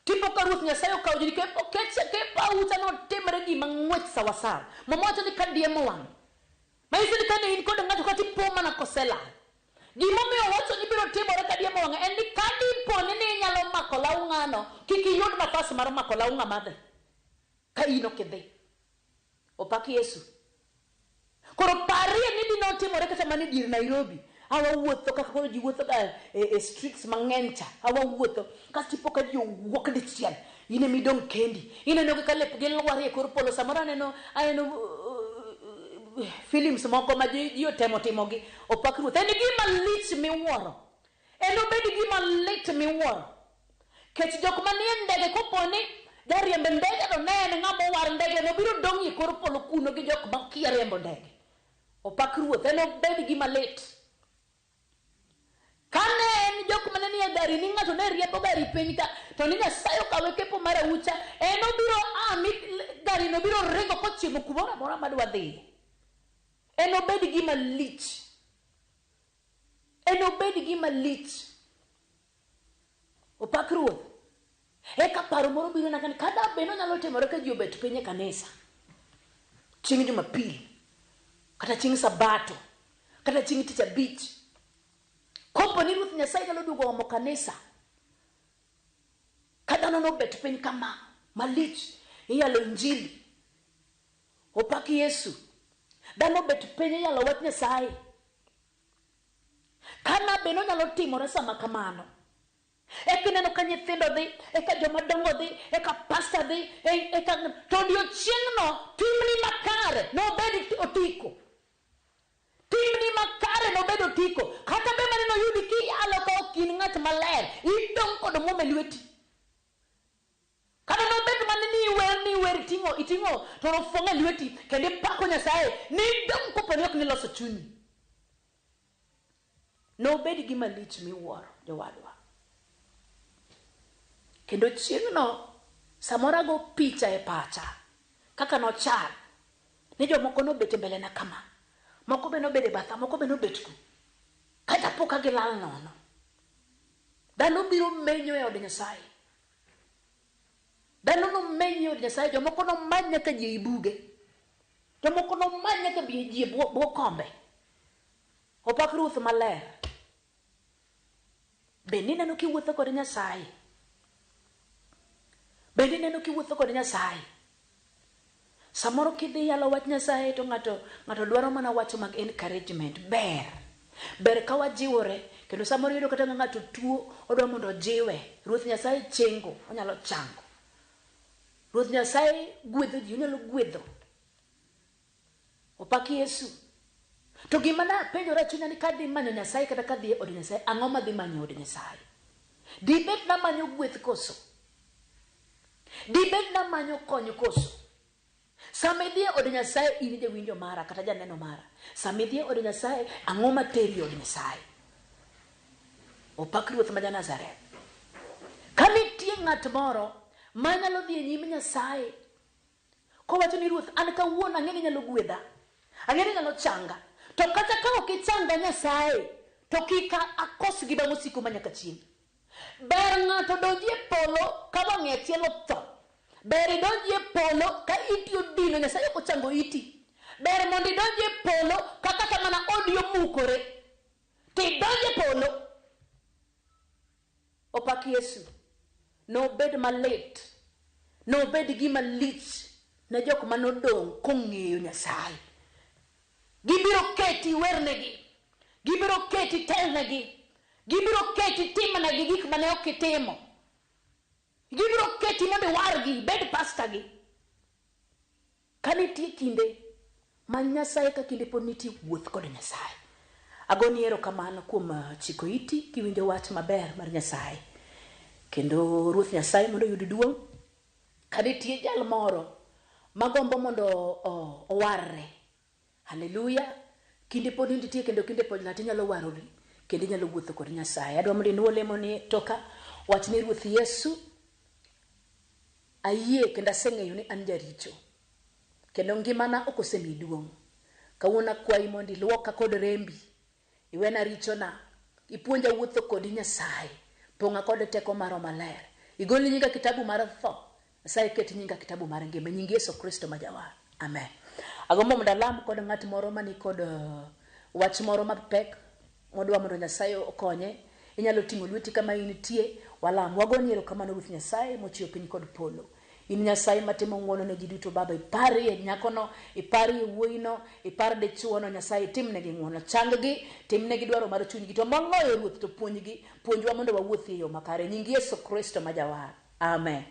tipo ka Ruoth Nyasaye okawo ji kepo aucha notimre gima ng'wech sawasawa. Muma wacho ni ka diemo wang'. Manyiso ni kane in kod ng'ato kata ipo mana koselal. Gimomiyo owacho ni biro timore ka diemo wang' en ni ka dipo ni inyalo mako law ng'ano, kik iyud nafas mar mako law ng'ama dhi. Ka in ok idhi. Opak Yesu. Koro parie ni dino timore kata mana e dier Nairobi. Awa wuotho kaka koro ji wuotho ga e streets mang'eny cha. Awa wuotho. Kasto ipo ka ji owuok dichiel. In ema idong' kendi. Ineno gi ka lepgi lwar e kor polo. Samoro aneno films moko ma ji otemo timogi. Opak Ruoth. En gima lich miwuoro. En obed gima lit miwuoro. Kech jok manie ndege kopo ni jariemb ndege no ne en ng'ama owar ndege no biro dong' e kor polo kuno gi jok ma kia riembo ndege. Opak Ruoth. En obed gima lit. Kane en jok mane nie gari ni ng'ato ne riembo gari piny ka to ni Nyasaye okawe kepo mar aucha, en obiro a mi gari no biro ringo kochimo kumoro amora madwa dhiye. En obed gima lich. En obed gima lich. Opak Ruoth. Eka paro moro biro na kada bed onyalo timore ka ji obet piny e kanisa chieng' Jumapil, kata chieng' Sabato, kata chieng' Tich Abich. Kopo ni Ruoth Nyasaye nyalo duogo omo kanisa, ka dhano nobet piny kama malich, iyalo Injili. Opak Yesu. Dhano obet piny iyalo wach Nyasaye. Kana be nonyalo timore sama kamano. Eka ineno ka nyithindo dhi, eka joma dongo dhi, eka pasta dhi, eka to odiochieng'no timni makare nobed otiko. Timni makare nobed otiko. Kata be mane noyudi kiyalo ka ok in ng'at maler, idong' kod muma e lweti. Kata nobed mana ni iwer ni iwer iting'o iting'o torofong' e lweti kendo ipako Nyasaye, nidong' kopo ni ok niloso chunyi. Nobed gima lich miwuoro, jowadwa. Kendo chieng'no samoro ago picha e pacha kaka nochal ni jomoko nobet e mbelena kama, moko be nobet e batha, moko be nobet ku. Kata po ka gilal nono. Dhano biro menyo e od Nyasaye. Dhano nomeny e od Nyasaye, jomoko nomany nyaka ji ei buge. Jomoko nomany nyaka ji e bwo kombe. Opak Ruoth maler. Bende ineno kiwuotho kod Nyasaye? Bende ineno kiwuotho kod Nyasaye? Samoro kidhi yalo wach Nyasaye to ng'ato ng'ato dwaro mana wach mag encouragement. Ber. Ber ka wajiwore kendo samoro iyudo kata ka ng'ato tuo odwa mondo ojiwe. Ruoth Nyasaye chengo, onyalo chango. Ruoth Nyasaye gwedho ji, onyalo gwedho. Opak Yesu. To gima napenjora e chunya ni kadhi manyo Nyasaye kata kadhi e od Nyasaye, ang'o madhi manyo e od Nyasaye? Dibed namanyo gweth koso? Dibed namanyo kony koso? Sama idhi e od Nyasaye in jawinjo mara kata janeno mara, sama idhi e od Nyasaye, ang'o materi e od Nyasaye? Opak Ruoth ma ja-Nazareth. Ka nitie ng'at moro manyalo dhi e nyim Nyasaye Kowacho ni Ruoth, an kawuono ang'e ni inyalo gwedha. Ang'e ni inyalo changa. To kata ka ok ichanga Nyasaye, to kik akos gi mosiko ma nyaka chieng'. Ber ng'ato donji e polo ka wang'e achiel otho. Ber idonji e polo ka iti odino, Nyasaye ok ochango iti. Ber mondo idonji e polo ka kata mana odi omukore, to idonji e polo. Opak Yesu. Nobed malit, nobed gima lich ne jok ma nodong' kong'eyo Nyasaye. Gibiro keti wernegi, gibiro keti telnegi, gibiro keti timnegi gik mane ok itimo. Gibiro keti mondo iwargi, ibed pastagi. Ka nitie kinde, many Nyasaye ka kinde pod nitie, wuoth kod Nyasaye. Agoni erokamano kuom chiko iti kiwinjo wach maber mar Nyasaye. Kendo Ruoth Nyasaye mondo oyud duong'. Ka nitie jal moro magombo mondo owarre, haleluya, kinde pod nitie kendo kinde pod lach inyalo warori kendo inyalo wuotho kod Nyasaye. Adwa mondo inuo lemo ni toka wach ni Ruoth Yesu Ayie kendo aseng'eyo ni an jaricho, kendo ngimana ok osemiyi duong'. Kawuono akwayi mondo iluoka kod rembi, iwena richona, ipuonja wuotho kodi Nyasaye, pong'a kod teko mar Roho Maler, igol nyinga e kitabu mar tho, Nyasaye ket nyinga e kitabu mar ngima, e nying Yesu Kristo ma Jawar. Amen. Agombo mondo alam kod ng'at moro mani kod wach moro mapek modwa mondo Nyasaye okonye. Inyalo ting'o lweti kama intie, walam. Wagoni erokamano Ruoth Nyasaye mochiwo piny kod polo. In Nyasaye matimo ng'wono ne ji duto Baba, iparie nyakono, iparie wuoyino, ipar dichuono, Nyasaye itimnegi ng'wono. Chang-gi, timnegi dwaro mar chunygi, to moloyo Ruoth to puonjgi, puonjwa mondo wawuothi e yo makare. Nying Yesu Kristo ma Jawar. Amen.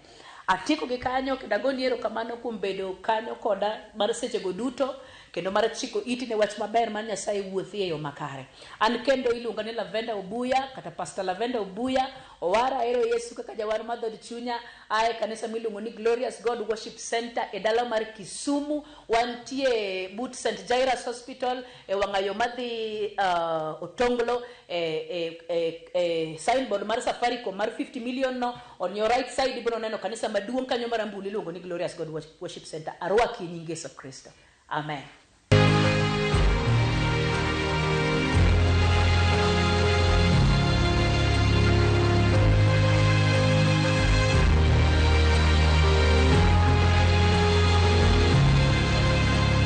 Atieko gi kanyo kendo agoni erokamano kuom bedo kanyo koda mar sechego duto kendo mar chiko iti ne wach maber mar Nyasaye wuothi e yo makare. An kendo iluonga ni Lavenda Obuya kata Pastor Lavenda Obuya. Owara ahero Yesu kaka jawar mar dhood chunya. Ae kanisa miluongo ni Glorious God Worship Center e dala mar Kisumu. Wantie but St. Jairus Hospital e wang'a yo madhi Otonglo e, e, e, e signboard mar Safaricom mar 50 million no on your right side ibiro neno kanisa maduong' kanyo marambulu iluongo ni Glorious God Worship Center. Arwaki e nying Yesu Kristo. Amen.